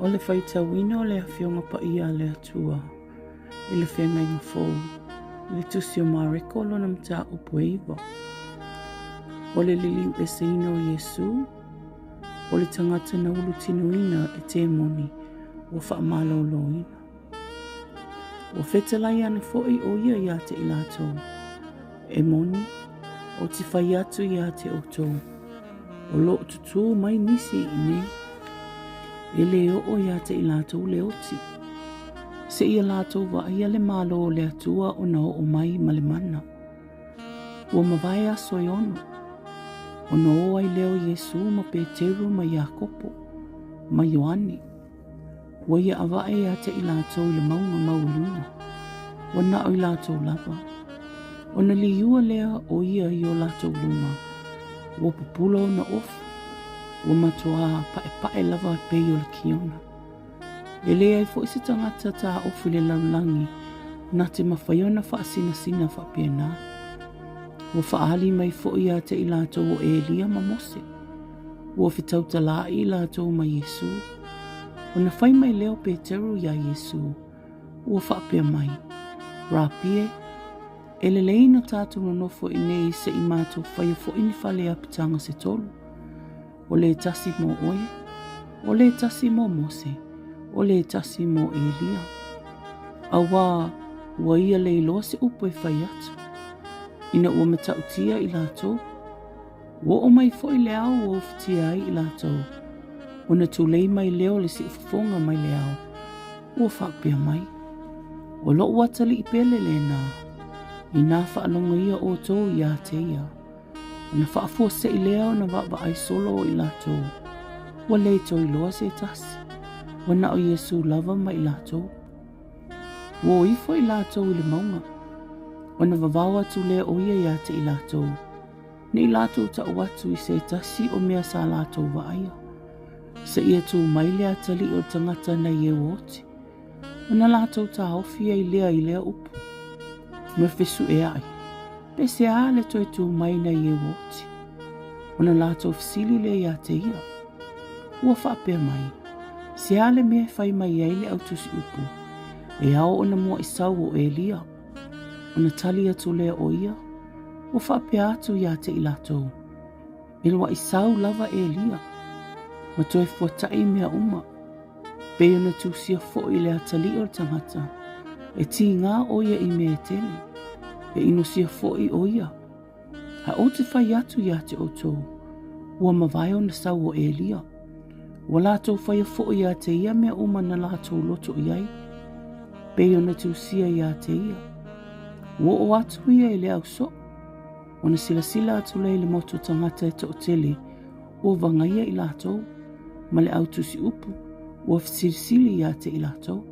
O le faitauina o le Afioga Paia a le Atua i le Feagaiga Fou, i le Tusi o Mareko lona mataupu e 9. O le liliu eseina o Iesu, o le tagata na ulutinoina e temoni ua faamaloloina. Ua fetalai ane foi ʻo ia iā te i latou, E moni, ou te fai atu iā te ʻoutou, o lo o tutū mai nisi i inei, e lē oo iā te i latou le oti, seia latou vaaia le Malo o le Atua ona oo mai ma le mana. Ua mavae aso e ono, ona o ai lea o Iesū ma Peteru ma Iakopo ma Ioane, Ua ia avae ia te i latou i le mauga maualuna, ua na o i latou lava. Ona liua lea o ia i o latou luma, ua pupula ona ofu, ua matuā paepae lava e pei o le kiona. E leai foi se tagata taofi i le lalolagi na te mafai ona faasinasina faapena. Ua faaali mai foi ia te i latou o Elia ma Mose. Ua fetautalaaʻi latou ma Iesū. Ona fai mai lea o Peteru iā Iesū, ua faapea mai, Rapi e, e lelei na tatou nonofo iinei se i matou faia foʻi ni fale apitaga se tolu, o le tasi mo oe, o le tasi mo Mose, o le tasi mo Elia. Auā ua ia le iloa se upu e fai atu, ina ua matautia i latou. Ua oo mai foi le ao ua ofatia ai i latou, ona tulei mai lea o le siufofoga mai le ao, ua faapea mai, O loʻu atalii pele lena, inā faalogo ia ʻoutou iā te ia. Ona faafuasei lea ona vaavaai solo o i latou, ua le toe iloa se tasi, ua na o Iesū lava ma i latou. Ua o ifo i latou i le mauga, ona vavao atu lea o ia iā te i latou, Ne i latou tau atu i se tasi o mea sa latou vaaia, seia tū mai le atalii o le tagata nai e ua oti, ona latou taofi ai lea i lea upu, ma fesuʻeaʻi, Pese a le toe tū mai nai e ua oti? Ona latou fesili lea iā te ia, Ua faapea mai, Se a le mea e fai mai ai le au tusi upu, e ao ona muaʻi sau o Elia? Ona tali atu lea o ia, Ua faapea atu iā te i latou, E luaʻi sau lava Elia, ma toe fuataʻi mea uma, pei ona tusia foʻi le atalii o le tagata, e tīgā ʻo ia i mea e tele, e inosia foʻi ʻo ia. A ou te fai atu iā te ʻoutou, ua mavae ona sau o Elia. Ua latou faia foʻi iā te ia mea uma na latou loto i ai, pei ona tusia iā te ia. Ua oo atu ia i le au soo, ona silasila atu lea i le motu tagata e toʻatele ua vagaia i latou, ma le au tusi upu ua fesilisili iā te i latou.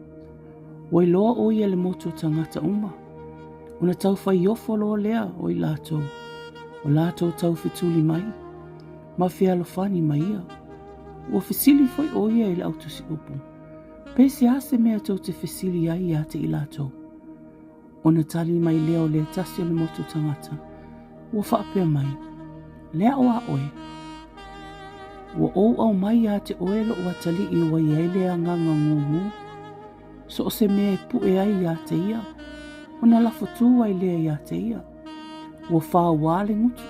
Ua iloa ʻo ia le motu o tagata uma, ona taufai ofo loa lea o i latou, o latou taufetuli mai, ma fealofani ma ia. Ua fesili foi ʻo ia i le au tusi upu, Pese a se mea tou te fesili ai iā te i latou? Ona tali mai lea o le tasi o le motu tagata, ua faapea mai, Le aʻo a ʻoe. Ua ou aumai iā te ʻoe loʻu atalii ua i ai le agaga gūgū. So o se mea e puʻe ai iā te ia, ona lafo tū ai lea iā te ia. Ua whāuā le gutu,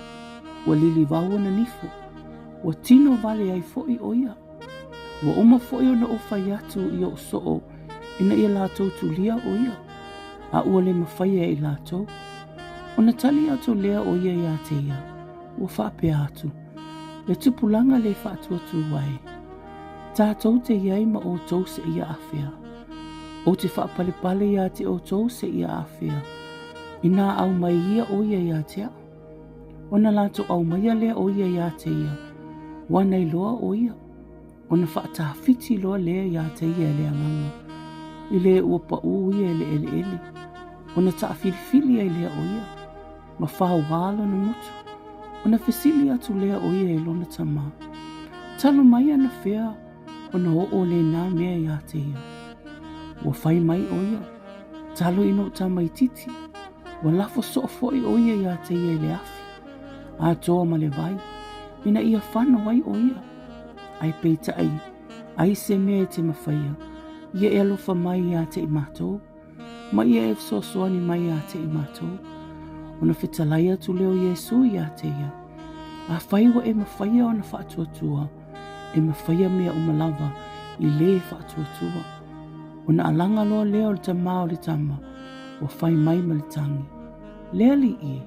ua liliwau ona nifo, ua tino wale ai foʻi ʻo ia. Ua uma foʻi ona ou fai atu i oʻu soo ina ia latou tulia ʻo ia, a ua le mafaia e i latou. Ona tali atu lea o ia iā te ia, ua faapea atu, Le tupulaga le faatuatua e. Tatou te i ai ma outou seia afea. Ou te faapalepale iā te outou seia afea, inā aumai ia ʻo ia iā te aʻu. Ona latou aumaia lea o ia iā te ia, ua nei loa ʻo ia, ona faatafiti loa lea iā te ia e le agaga, i le ua paʻū ia i le ʻeleʻele, ona taʻafilifili ai lea o ia, ma whāuā lona gutu, ona fesili atu lea o ia i lona tama, Talu mai anawhea ona oo lēnā mea iā te ia? Ua fai mai ʻo ia, Talu ina ou tamaititi, ua lafo soo foʻi ʻo ia iā te ia i le afi, atoa ma le wai, ina ia fano ai ʻo ia. Ae peitai, Ai se mea e te mafaia, ia e alofa mai iā te i matou, ma ia e fesoasoani mai iā te i matou. Ona fetalai atu lea o Iesu iā te ia, Afai ua e mafaia ona faatuatua, e mafaia mea uma lava i lē faatuatua. Ona alaga loa lea o le tamā o le tama, ua fai mai ma le tagi, Le Alii e,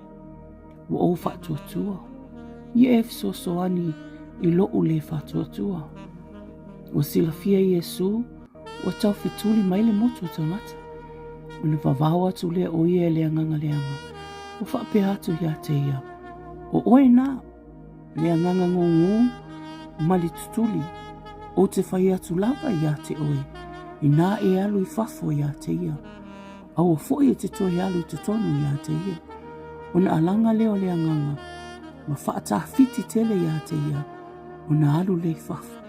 ua ou faatuatua, ia e fesoasoani i loʻu lē faatuatua. Ua silafia Iesū ua tau fetuli mai le motu o tagata. Ona vavao atu lea o ia e le agaga leaga, ua faapea atu iā te ia, O oe nā, le agaga gūgū ma le tutuli, ou te fai atu lava iā te oe, inā e alu i fafo iā te ia. Aua foi e te toe alu i totonu iā te ia. Ona alaga lea o le agaga, ma faatafiti tele iā te ia, ona alu lea i fafo.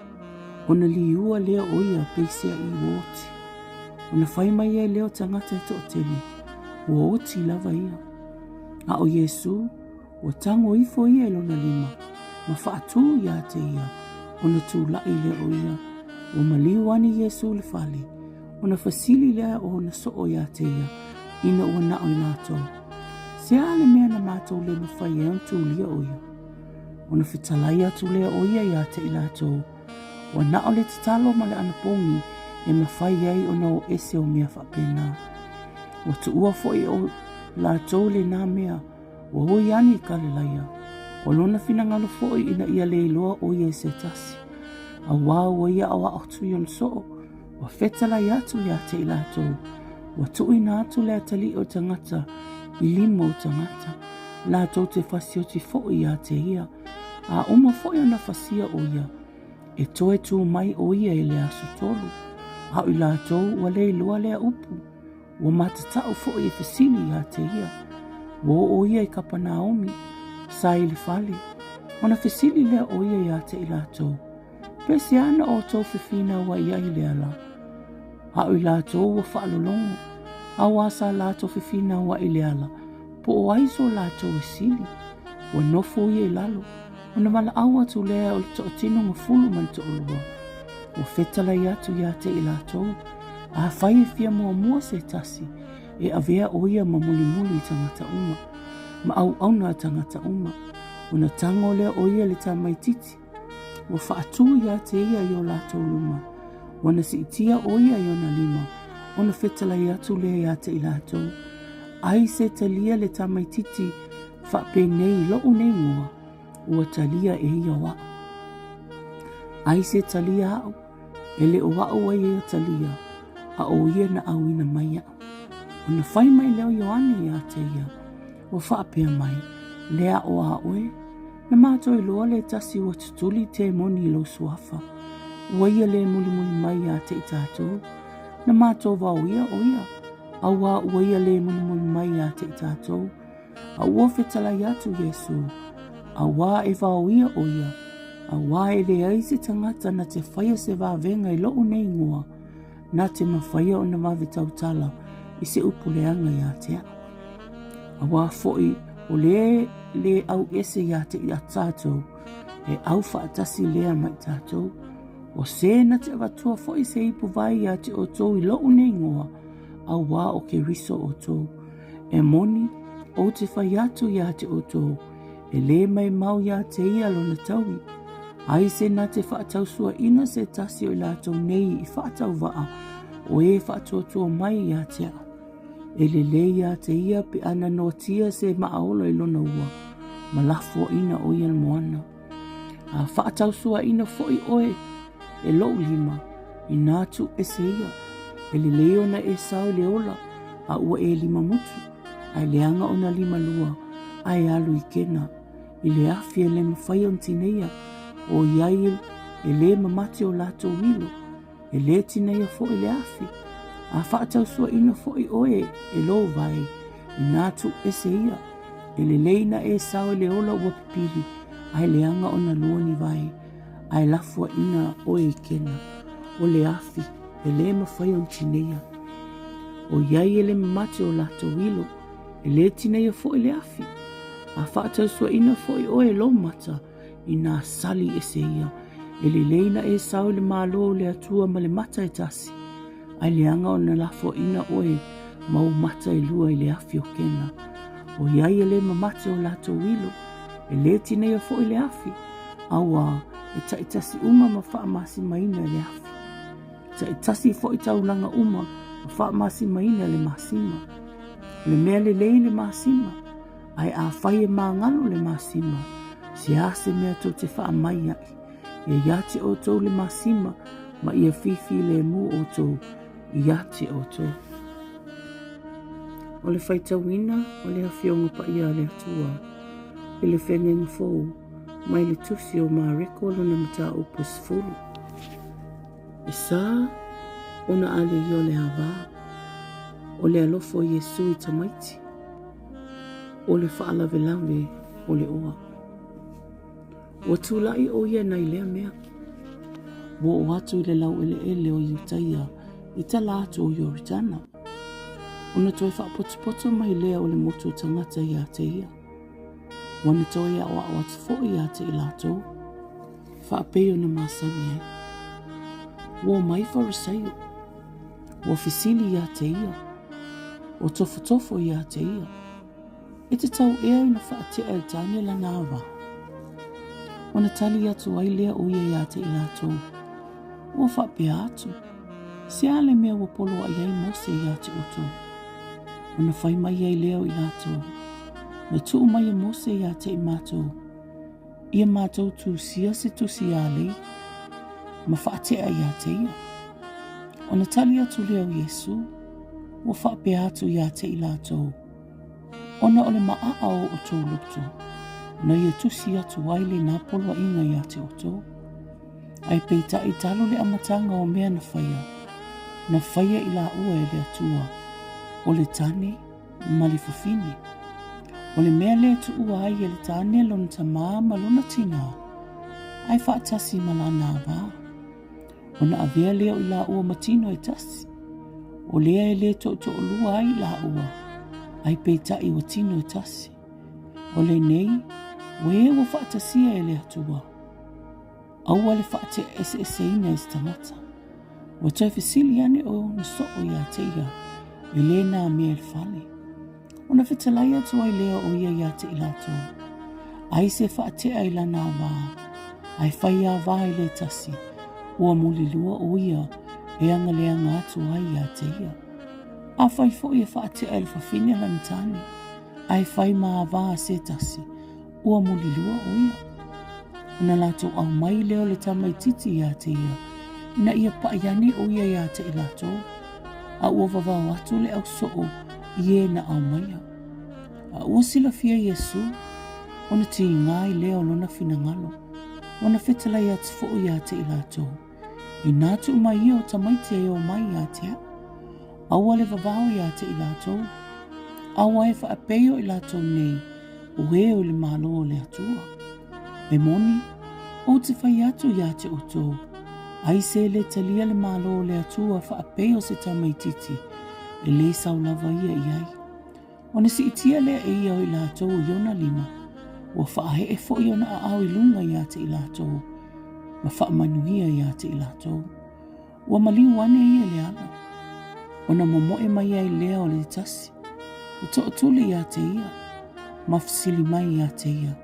Ona liua lea o ia peiseai ua oti. Ona fai mai ai lea o tagata e toatele, ua oti lava ia. A o Iesū, ua tago ifo ia i lona lima, ma faatū iā te ia, ona tulaʻi lea o ia, ua maliu ane Iesū i le fale, ona fesili lea o ona soo iā te ia, ina ua naʻo i latou, Se a le mea na matou le mafai ai ona tūlia o ia? Ona fetalai atu lea o ia iā te i latou, Ua naʻo le tatalo ma le anapogi e mafai ai ona o ese o mea faapena. Ua tuua foi o latou lenā mea, ua oi ane i Kalilaia. O lona finagalo foi ina ia le iloa ʻo ia e se tasi. Auā ua ia aʻoaʻo atu i ona soo, ua fetalai atu iā te i latou, ua tuuina atu le atalii o tagata i lima o tagata, latou te fasioti foi iā te ia, a uma foi ona fasia ʻo ia, e toe tū mai ʻo ia i le aso tolu, a o i latou ua le iloa lea upu. Ua matatau foi e fesili iā te ia. Ua oo ia i Kapanaomi, sa i le fale. Ona fesili lea o ia iā te i latou, Pehea ana outou fefinauai ai i le ala? A o i latou ua faalologo, auā sa latou fefinauai i le ala, po o ai so latou e sili. Ua nofo ia i lalo, ona valaau atu lea o le toatino gafulu ma le toalua. Ua fetalai atu iā te i latou, Afai e fia muamua se tasi, e avea ʻo ia ma mulimuli i tagata uma, ma auauna a tagata uma. Ona tago lea o ia le tamaititi, ua faatū iā te ia i o latou luma. Ua na siitia ʻo ia i ona lima, ona fetalai atu lea iā te i latou, Ai se talia le tamaititi faapenei i loʻu nei igoa, ua talia e ia o aʻu. Ai se talia aʻu, e le o aʻu ai ia talia, a ʻo ia na ʻauina mai iaʻu. Ona fai mai lea o Ioane iā te ia, ua faapea mai, Le aʻo a ʻoe, na mātou iloa le tasi ua tutuli temoni i lou suafa, ua ia le mulimuli mai iā te i tātou, na mātou vaoia ʻo ia, auā ua ia le mulimuli mai iā te i tātou, A ua fetalai atu Iesū, auā e vaoia ʻo ia, auā e leai se tagata na te faia se vavega i loʻu nei igoa, na te mafaia ona vave tautala i se upu leaga iā te aʻu. Auā foʻi o le lē ʻau ese iā te iā tātou, e ʻau faatasi lea ma i tātou. O se na te avatua foʻi se ipu vai iā te ʻoutou i loʻu nei igoa, auā o Keriso ʻoutou. E moni, ou te fai atu iā te outou, e lē mai mau iā te ia lona taui. Ai se na te faatausuaʻina se tasi o i latou nei i faatauvaa o e faatuatua mai iā te aʻu. E lelei iā te ia pe ana noatia se maaola i lona ua, ma lafuaʻina o ia moana. A faatausuaʻina foʻi ʻoe e loʻu lima, inā tuʻu ese ia, e lelei ona e sao i le ola, a ua e lima mutu, a e leaga ona lima lua, a e alu i kena, i le afi e le mafai ona tineia, ʻoiai e lē mamate o latou ilo, e lē tineia foʻi le afi, a faatausuaʻina foʻi ʻoe e lou wae, inā tuʻu ese ia, e lelei na e sao i le ola ua pipili, a e leaga ona lua ni wae, a e lafuaʻina ʻoe i kena, o le afi, e lē mafai ona tineia. ʻOiai e lē mamate o latou ilo, e lē tineia foʻi le afi, a faatausuaʻina foʻi ʻoe e lou mata, inā sali ese ia. E lelei na e sao i le Malo o le Atua ma le mata e tasi, ae leaga ona lafoaina oe ma ou mata e lua i le afi o Kena. ʻOiai e le mamate o latou ilo, e le tineia foi le afi, auā e taitasi uma ma faamasimaina e le afi. E taitasi foi taulaga uma ma faamasimaina e le masima. O le mea lelei le masima, ae afai e magalo le masima, se a se mea tou te faamai ai, ia ia te outou le masima ma ia fifilemu outou ia te outou. O le faitauina o le Afioga Paia a le Atua i le Feagaiga Fou mai le Tusi o Mareko lona mataupu e 10. E sa ona aleia o le ava, o le alofa o Iesu i tamaiti, o le faalavelave o le oa. Ua tulai ʻo ia nai lea mea. Ua oo atu i le laueleele o Iutaia i tala atu o Ioritana. Ona toe faapotopoto mai lea o le motu o tagata iā te ia. Ua na toe aʻoaʻo atu foi iā te i latou, faapei ona masani ai. Ua omai Farisaio, ua fesili iā te ia, ua tofotofo iā te ia, E tatau ea ina faatea e le tāne lana ava? Ona tali atu ai lea o ia iā te i latou, Ua faapea atu, Se a le mea ua poloaʻi ai Mose iā te outou? Ona fai mai ai lea o i latou, Na tuu mai e Mose iā te i matou, ia matou tusia se tusi alei, ma faatea iā te ia. Ona tali atu lea o Iesū, Ua faapea atu iā te i latou, Ona o le maʻaʻa o outou loto, na ia tusi atu ai lenā poloaiga iā te outou. Ae peitai talo le amataga o mea na faia, na faia i laua e le Atua, o le tane ma le fafine. O le mea lea e tuua ai e le tane lona tamā ma lona tinā, ae faatasi ma lana avā. Ona avea lea o i laua ma tino e tasi. O lea e le toʻatoʻalua ai i laua, ae peitai ua tino e tasi. O lenei, ua e ua faatasia e le Atua. Aua le faateʻaeseeseina e se tagata. Ua toe fesili ane o ona soo iā te ia e le nā mea i le fale. Ona fetalai atu ai lea o ia iā te i latou, Ai se faatea i lana avā, ae fai avā i le tasi, ua mulilua o ia e agaleaga atu ai iā te ia. Afai foi e faatea i le fafine lana tane, ae fai ma avā a se tasi, ua mulilua ʻo ia. Ona latou ʻau mai lea o le tamaitiiti iā te ia, ina ia paʻi ane ʻo ia iā te i latou, a ua wawao atu le ʻausoo i e na ʻaumaia. A ua silafia Iesū, ona tīgā i lea o lona finagalo, ua na fetalai atu foʻi iā te i latou, Inā tuu mai ia o tamaiti e ō mai iā te aʻu, aua le wawao iā te i latou, aua e whaapeio i latou nei, o e o i le Malo o le Atua. E moni, ou te fai atu iā te outou, ai se le talia le Malo o le Atua whaapeio se tamaititi, e le sau lava ia i ai. Ona siitia lea e ia o i latou i ona lima, ua faaheʻe foi ona aao i luga iā te i latou, ma faamanuia iā te i latou. Ua maliu ane ia i le ala, ona momoe mai ai lea o le tasi, ua toʻotuli iā te ia, ma fesili mai iā te ia,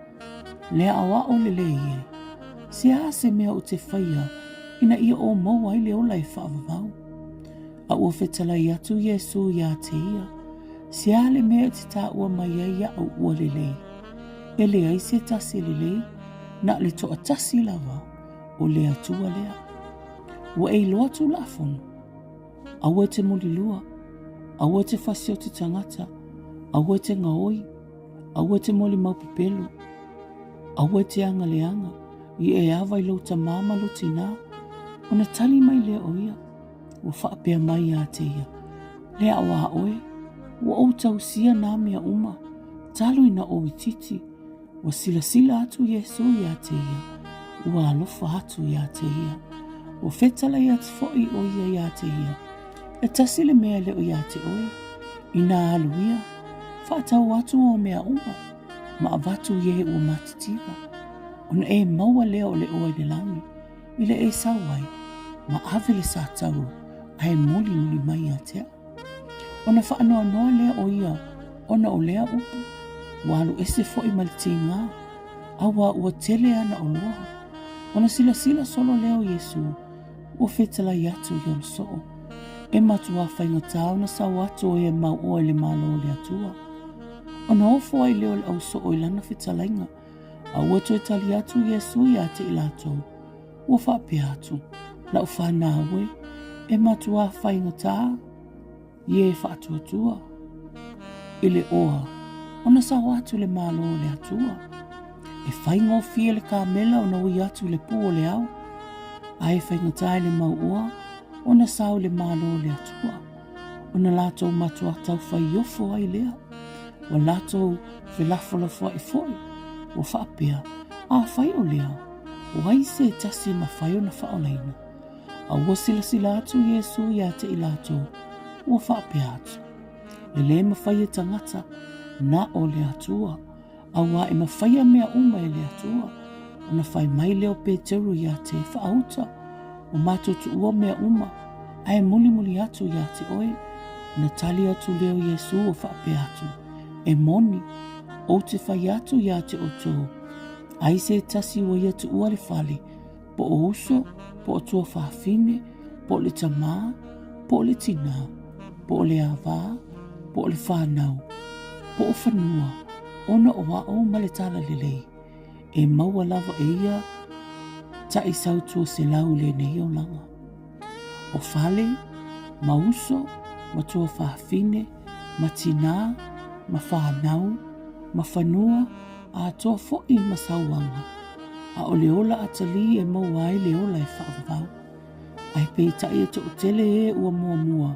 Le aʻoaʻo lelei e, se a se mea ou te faia ina ia o maua ai le ola e faavavau? A ua fetalai atu Iesū iā te ia, Se a le mea e te tāua mai ai iaʻu ua lelei? E leai se tasi lelei, na le toʻatasi lava, o le Atua lea. Ua e iloa Tulafono, aua e te mulilua, aua e te fasioti tagata, aua e te gaoi, aua e te molimau pepelo, aua e te agaleaga, i e ava i lou tamā ma lou tinā. Ona tali mai lea o ia, Ua faapea mai iā te ia, Le aʻo a ʻoe, ua ou tausia nā mea uma, talo ina ou itiiti. Ua silasila atu Iesū iā te ia, ua alofa atu iā te ia. Ua fetalai atu foʻi ʻo ia iā te ia, E tasi le mea e le o iā te ʻoe, inā alu ia, faatau atu ō mea uma, ma avatu i e ua matitiva, ona e maua lea o le ʻoa i le lani. I le e sau ai, ma ave le satauro, ae mulimuli mai ia te au. Ona faanoanoa lea o ia ona o lea upu, ua alu ese foi ma le tiga, auā ua tele ana oloa. Ona silasila solo lea o Iesu, ua fetalai atu i ona soo, e matuā faigata ona sau atu o e mauoa i le Malo o le Atua. Ona ofo ai lea o le ausoo i lana fetalaiga, a ua toe tali atu Iesu ia te i latou, Ua faapea atu, Lau fanau e, e matuā faigata ia e faatuatua i le oa ona sao atu le Malo o le Atua. E faigofie le kamela ona ui atu i le pū o le ao, a e faigata i le mauoa ona sao i le Malo o le Atua. Ona latou matuā taufaiofo ai lea, ua latou felafolafoai foi, ua faapea, Afai o lea, o ai se tasi e mafai ona faaolaina? A ua silasila atu Iesu ia te i latou, ua faapea atu, E lē mafai e tagata, na o le Atua, auā e mafaia mea uma e le Atua. Ona fai mai lea o Peteru ia te Faauta, Ua matou tuua mea uma, ae mulimuli atu ia te oe. Ona tali atu lea o Iesu ua faapea atu, E moni, ou te fai atu ia te outou, ai se tasi ua ia tuua le fale, po o uso, po o tuafafine, po o le tamā, po o le tinā, po o le avā, po o le whānau, po o whanua, ona o a'u ma le Talalelei, e maua lava e ia taʻi sautua selau i lenei olaga. O fale, ma uso, ma tuafafine, ma tinā, ma whānau, ma whanua, atoa foi ma sauaga, a o le ola atalī e maua ai le ola e faavavau. Ae peitai e toʻatele ē ua muamua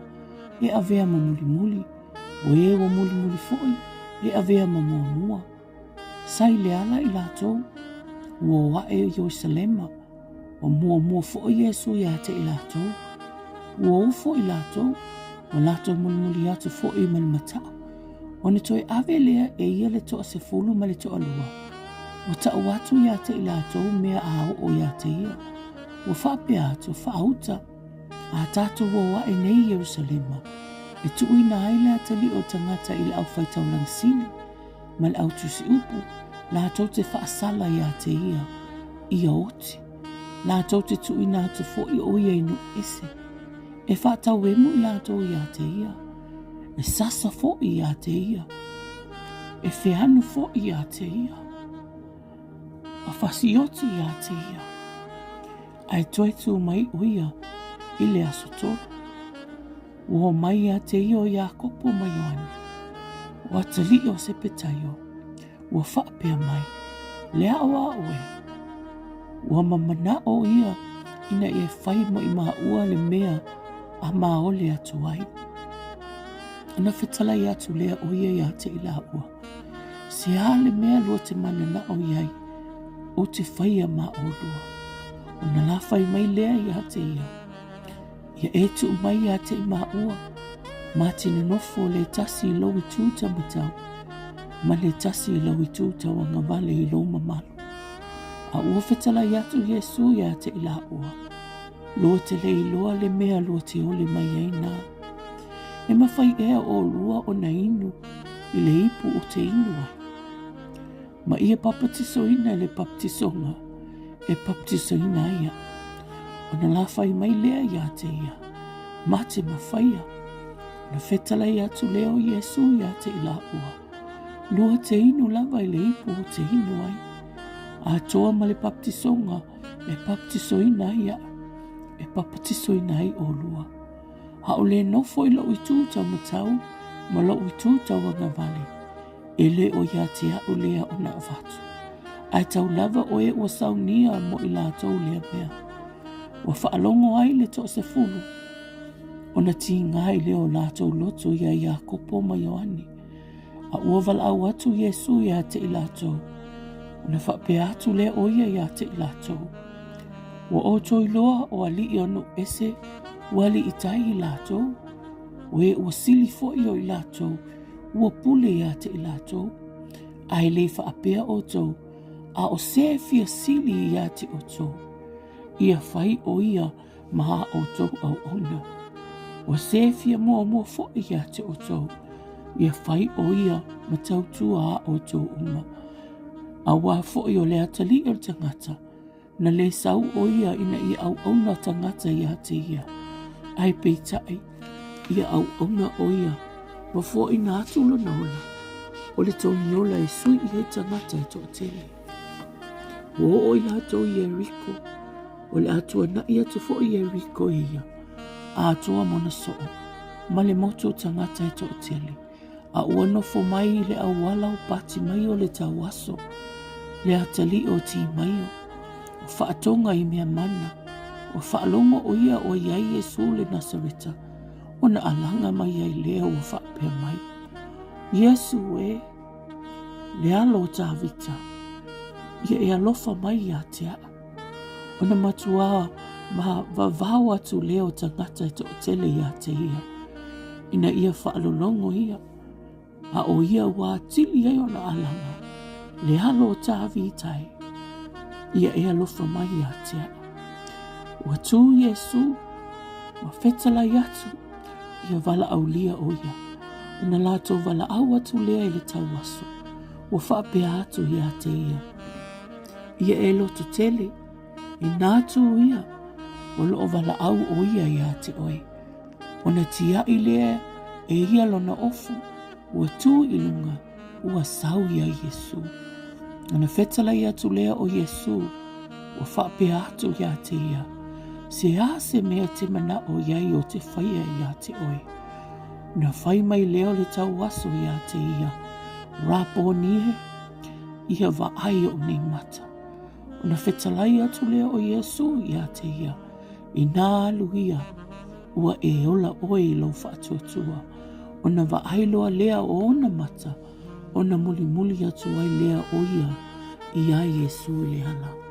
e avea ma mulimuli, o ē ua mulimuli foi e avea ma muamua. Sa i le ala i latou, ua o aʻe i Ierusalema, ua muamua foi Iesu ia te i latou, ua ofo i latou, ua latou mulimuli atu foi ma le mataʻu. Ona toe ave lea e ia le toasefulu ma le toalua, ua tau atu ia te i latou mea a oo ia te ia, ua faapea atu, Faauta, a tatou o aʻe nei i Ierusalema, e tuuina ai le atalii o le tagata i le aufaitaulaga sili, ma le autusiupu, latou te faasala ia te ia, ia oti. Latou te tuuina atu foi o ia i nuu ese. E faatauemu i latou ia te ia, e sasa foi ia te ia, e feanu foi ia te ia, a fasioti ia te ia, ae toe tū mai o ia i le aso tolu. Ua omai ia te ia o Iakopo ma Ioane, o atalii o Sepetaio, ua faapea mai, Le aʻo a ʻoe. Ua mamanao ia ina ia fai mo i maua le mea a maole atu ai. Ona fetalai atu lea o ia ia te i laua, Se a le mea lua te mananao i ai, ou te faia ma ʻolua. Ona la fai mai lea ia te ia, Ia e tuu mai ia te i maua, ma te nonofo le tasi i lou itu taumatau, ma le tasi i lou itu tauagavale i lou mamalu. A ua fetalai atu Iesu ia te i laua, lua te le iloa le mea lua te ole mai ai na. E mawhai ea ʻolua ona inu i le ipu o te inu ai. Ma ia papatisoina i le papatisoga e papatisoina ai au. Ona la fai mai lea ia te ia, ma te mafaia. Ona fetalai atu lea o Iesu ia te i laua, Lua te inu lava i le ipu o te inu ai. Atoa ma le papatisoga e papatisoina ai au, e papatisoina ai ʻolua. A o le nofo i lou itu taumatau ma lou itu tauagavale, E le o ia te aʻu lea ona avatu, ae tau lava o e ua saunia mo i latou lea mea. Ua faalogo ai le toasefulu, ona tiga ai lea o latou loto iā Iakopo ma Ioane, a ua valaau atu Iesu ia te i latou, ona faapea atu lea o ia ia te i latou, Ua outou iloa o alii o nuu ese ua aliitai i latou, o e ua sili foi o i latou, ua pule ia te i latou, a e le faapea outou, a o se e fia sili ia te outou. Ia fai ʻo ia ma a ʻoutou auauna. Ua sēfia muamua foi iā te ʻoutou, ia fai ʻo ia ma tautua a ʻoutou uma. Auā foi o le atalii o le tagata, na lē sau ʻo ia ina ia auauna tagata iā te ia, ae peitai, ia auauna ʻo ia, ma foaiina atu lona ola, o le togi ola e sui i ai tagata e toatele. Ua oo i latou i Ieriko, o le a tuanaʻi atu foi Ieriko e ia, a atoa ma ona soo, ma le motu o tagata e toatele, a ua nofo mai i le auala o Patimaio o le tauaso, le atalii o Timaio, ua faatoga i mea mana, ua faalogo ʻo ia ua i ai Iesū le Nasareta, ona alaga mai ai lea ua faapea mai, Iesū e, le alo o Tāvita, ia e alofa mai iā te aʻu. Ona matuā ma vavao atu lea o tagata e toʻatele iā te ia, ina ia faalologo ia, a ʻo ia ua atili ai ona alaga, le alo o Tāvita e, ia e alofa mai iā te aʻu. Ua tū Iesū, ua fetalai atu, ia valaaulia ʻo ia. Ona lātou valaau atu lea i le tauaso, ua faapea atu iā te ia, Ia e loto tele, inā tū ia, o loo valaau ʻo ia iā te ʻoe. Ona tiaʻi lea e ia lona ofu, ua tū i lunga, ua sau iā Iesū. Ona fetalai atu lea o Iesū, ua faapea atu iā te ia, Se a se mea te manaʻo i ai o te whaia iā te ʻoe? Ona fai mai lea o le tauaso iā te ia, Rāpōnie, ia vaai oʻu nei mata. Ona fetalai atu lea o Iesū iā te ia, Inā alu ia, ua e ola ʻoe i lou faatuatua. Ona vaai loa lea o ona mata, ona mulimuli atu ai lea o ia iā Iesū i le ala.